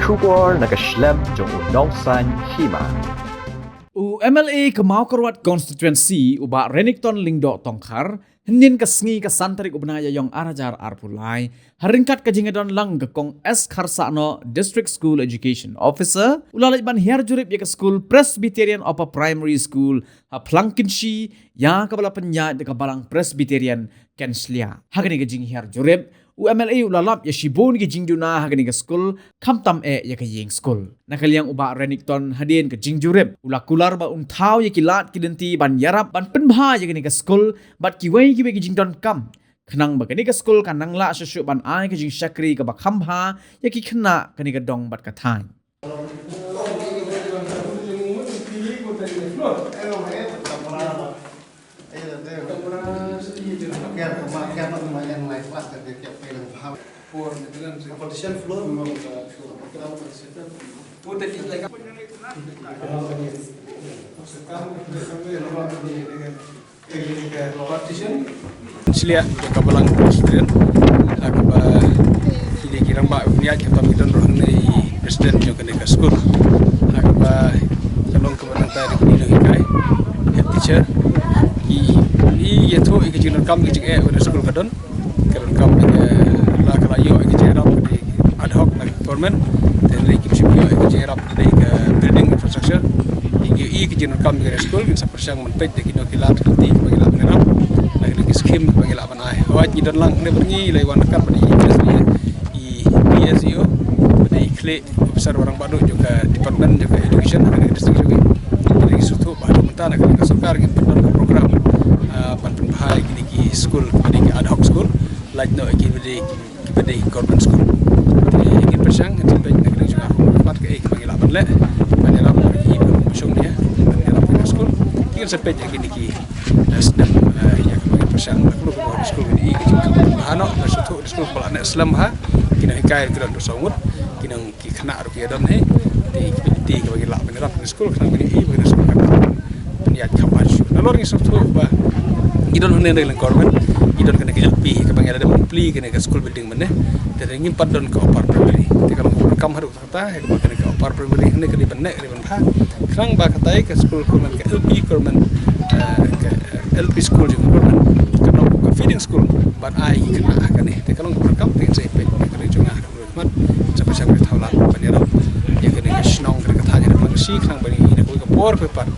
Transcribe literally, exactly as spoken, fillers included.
Khubor na ka shlem jong u Nongsaiñ Hima. U M L A ka Mawkyrwat Constituency, u Bah Renikton Lyngdoh Tongkhar, hynnin ka sngi ka san tarik u bnai Ïaïong ar hajar arphew lai, ha ryngkat ka jingïadon lang ka Kong S Kharsahnoh, District School Education Officer, u la leit ban hiar jurip ïa ka skul Presbyterian Upper Primary School ha Phlangkynshi, ïa kaba la pynïaid da ka Balang Presbyterian Kynshliah. Ha kane ka jinghiar jurip, u M L A u la lap ïa shibun ki jingduna ha kane ka skul, khamtam eh ïa ka ïing skul. Na ka liang u Bah Renikton, hadien ka jingjurip, u la kular ba un thaw ïa ki lad ki lynti ban ïarap ban pynbha ïa kane ka skul bad kiwei kiwei ki jingdonkam, khnang ba kane ka skul kan nang lah shuh shuh ban ai ka jingshakri kaba kham bha ïa ki khynnah kane ka dong bad ka thaiñ. Kynshliah, ka Balang Presbyterian, ha kaba kine ki rangbah pynïaid, khamtam ki don ruh hangne i president jong kane ka skul. Ha kaba ka long kaba nangta da kine ki nonghikai, head teacher, i, i ïathuh ïa ka jingdonkam ka jingeh ba ka skul ka don. Ka donkam ka la, ka la ïoh ïa ka jingïarap ka dei ad hoc na ka government. Te hynrei kim shym ïoh ïa ka jingïarap ka dei ka building infrastructure. Ïa ki, ïa ka jingdonkam ka dei skul, ngin sa pyrshang ban peit da kino ki lad ki lynti kiba ngi lah ban ïarap, na kino ki skim kiba ngi lah ban ai. Hooid, ngi don lang ne bad ngi la wan ryngkat bad i P S E O, bad i khlieh officer ba rangbah duh jong ka department jong ka education ha ka district jong ngi. Ngi sngewthuh ba haduh mynta na ka sorkar ngim pat don ka program, ah, ban pynbha ïa kine ki skul, kine ki ad hoc skul, lait noh ïa kiba dei, kiba dei government skul. Te ngin pyrshang, ngin peit na ka liang jong nga kumno, pat kaei kaba ngi lah ban leh ban ïarap ïa ki ba shong ne, ban ïarap ïa ka skul. Te ngin sa peit ïa kine ki, eh, snem, eh, ïa kaba ngi pyrshang na kumno kumno skul ngi ïohi ka jingkyrkhu bha noh, ba shu thuh skul ba la neh slem bha, ki nonghikai ruh ki don haduh saw ngut, ki nong, ki khynnah ruh ki ïadon hi, te ki lynti kiba ngi lah ban ïarap ïa ka skul, khnang ba ngi ïohi ba ka skul kan pynïaid kham bha shuh. Nalor ngi sngewthuh ba ngi don hangne na ka liang government, ngi don kane ka L P kaba ngi la dep plie kane ka school building mynne, te ngim pat don ka upper primary. Te ka long kaba donkam haduh katta, ïa kaba kane ka upper primary hangne ka dei ban neh, ka dei ban bha. Khnang ba katai ka skul government, ka L P government, eh, ka L P school jong government, kan long ka feeding school ban ai ki khynnah ha kane. Te ka long kaba donkam, te ngin sa ïa peit na ka liang jong nga. Mat, sa pyrshang ban thaw lad ban ïarap ïa kane ka shnong, kane ka thaiñ, kane ka Phlangkynshi, khnang ba ngi ïohi na kawei ka por kawei pat